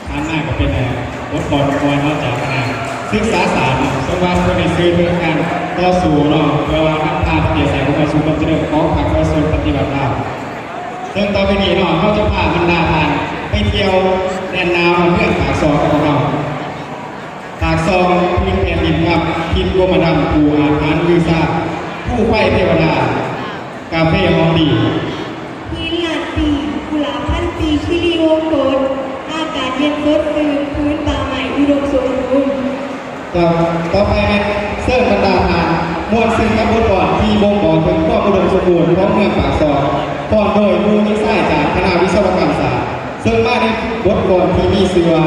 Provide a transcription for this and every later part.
ຜ່ານມາກໍເປັນບົດບອນມ່ວນເນາະ ຈາກຄະນະສຶກສາສາດເນາະ ເຊິ່ງວ່າເພິ່ນໄດ້ສື່ເຖິງການຕໍ່ສູ້ເນາະ ເພື່ອວ່ານຳພາປະເທດຊາດເຂົ້າສູ່ຄວາມຈະເລີນຂອງພາກປະຊາຊົນປະຕິວັດລາວ. ເຊິ່ງຕໍ່ໄປນີ້ເນາະ ເຮົາຈະພາບັນດາທ່ານໄປທ່ຽວແດນໜາວເມືອງປາກຊ່ອງຂອງເຮົາ. ປາກຊ່ອງ ພື້ນແຜ່ນດິນທັບ ຖິ່ນກົມມະດຳ ພູອາຖານລືຊາ ພູໄຟເທວະດາ ກາເຟຫອມດີ ຫີນລ້ານປີ ກຸຫຼາບພັນປີ ຄີລີວົງກົດ ອາກາດເຢັນສົດຊື່ນ ພື້ນປ່າໄມ້ອຸດົມສົມບູນ. ຕໍ່ໄປແມ່ນເຊີນບັນດາທ່ານມ່ວນຊື່ນກັບບົດກອນທີ່ບົ່ງບອກເຖິງຄວາມອຸດົມສົມບູນຂອງເມືອງປາກຊ່ອງ ພ້ອມໂດຍໝູ່ຍິງຊາຍຈາກຄະນະວິສະວະກຳສາດ ເຊິ່ງມາໃນບົດກອນທີ່ມີຊື່ວ່າ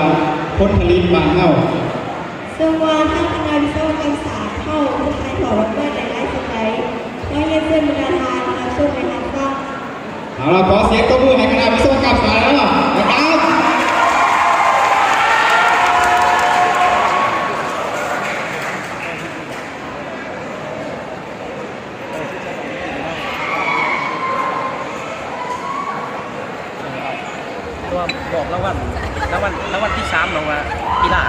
ຜົນຜະລິດບ້ານເຮົາ. ເຊິ່ງວ່າທາງຄະນະວິສະວະກຳສາດເຮົາຈະຖ່າຍທອດອອກມາໄດ້ຫຼາຍສ່ຳໃດ? ຂໍຮຽນເຊີນບັນດາທ່ານຮັບຊົມ ແລະ ຮັບຟັງ. ເອົາລະ ຂໍສຽງຕົບມືໃຫ້ຄະນະວິສະວະກຳສາດເນາະ ນະຄັບ. ເພາະວ່າບອກລາງວັນ ລາງວັນ ລາງວັນທີສາມລາງວັນກິລາ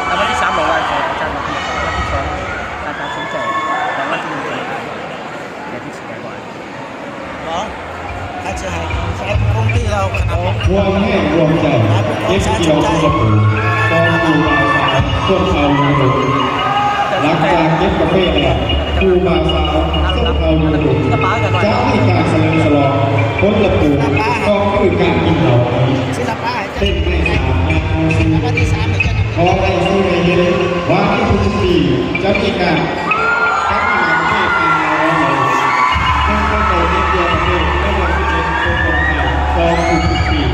ລາງວັນທີສາມລາງວັນຂອງອາຈານ ລາງວັນທີສອງອາຈານສົມໃຈ ລາງວັນທີໜຶ່ງເປັນແມ່ພິດສະໄກບອຍ. ບອກ ຖ້າຈະໃຫ້ຂອງສາຍຄົງທີ່ລາວກັນນະ ຮ່ວມແຮງຮ່ວມໃຈ ເກັບກ່ຽວຜົນລະປູກ ຂອງຄູ່ບ່າວສາວຊົນເຜົ່າຢູໂຣບ. ຫຼັງຈາກເກັບກາເຟແລ້ວ ຄູ່ບ່າວສາວຊົນເຜົ່າຢູໂຣບຈະມີການສະເຫຼີມສະຫຼອງຜົນລະປູກ ກໍຄືການກິນເຫຼົ້າ ເຕັ້ນໄມ້ສາມຍາມເອົາຊື່ ຂໍໄດ້ຊື່ໄດ້ເຫັນວ່າໃນທຸກໆປີຈະມີການຈັດກິລາປະເພດການລາວເຮົາ ເຊິ່ງເປັນໄດ້ເກັບກ່ຽວປະເພດໃນວັນທີເຈັດ ເປັນຕົ້ນໄປ ຂອງທຸກໆປີ. ເ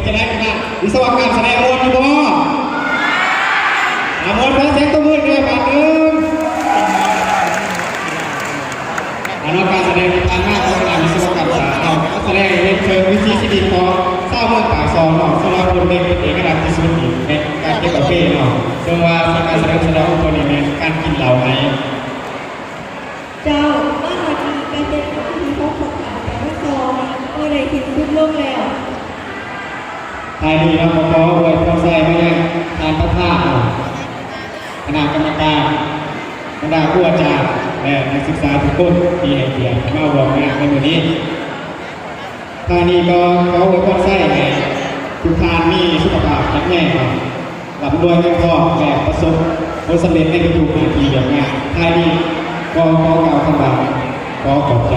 ຈະໄດ້ຄະນະວິສະວະກຳສະແດງມ່ວນຢູ່ບໍ່? ອາ ມ່ວນ ຂໍສຽງຕົບມືແດ່ບາດໜຶ່ງ. ອາ ເນາະ ການສະແດງທີ່ຜ່ານມາຂອງຄະນະວິສະວະກຳສາດເນາະ ສະແດງໃຫ້ເຫັນເຖິງວິຖີຊີວິດຂອງຊາວເມືອງປາກຊ່ອງເນາະ ເຊິ່ງວ່າບົດເດັນເປັນເອກະລັກທີ່ສຸດໃນການເກັບກາເຟເນາະ ເຊິ່ງວ່າການສະແດງສະແດງຂອງເພິ່ນນີ້ແມ່ນການກິນເຫຼົ້າໃຫ້ ເຈົ້າ ມາຮອດນີ້ການແຕ່ງງານທີ່ເຮົາຄອບຫາກັນມາສອງປີ ກໍໄດ້ສິ້ນສຸດລົງແລ້ວ. ທ້າຍນີ້ເນາະ ກໍຂໍອວຍພອນໄຊມາຍັງທ່ານປະທານເນາະ ຄະນະກຳມະການ, ບັນດາຄູອາຈານ ແລະ ນັກສຶກສາທຸກຄົນທີ່ໃຫ້ກຽດມາຮ່ວມງານໃນມື້ນີ້. ທ້າຍນີ້ກໍຂໍອວຍພອນໄຊໃຫ້ທຸກທ່ານມີສຸຂະພາບແຂງແຮງເນາະ ລ່ຳລວຍເງິນທອງ ແລະ ປະສົບຜົນສຳເລັດໃນທຸກໆໜ້າທີ່ວຽກງານ. ທ້າຍນີ້ກໍຂໍກ່າວຄຳວ່າ ຂໍຂອບໃຈ.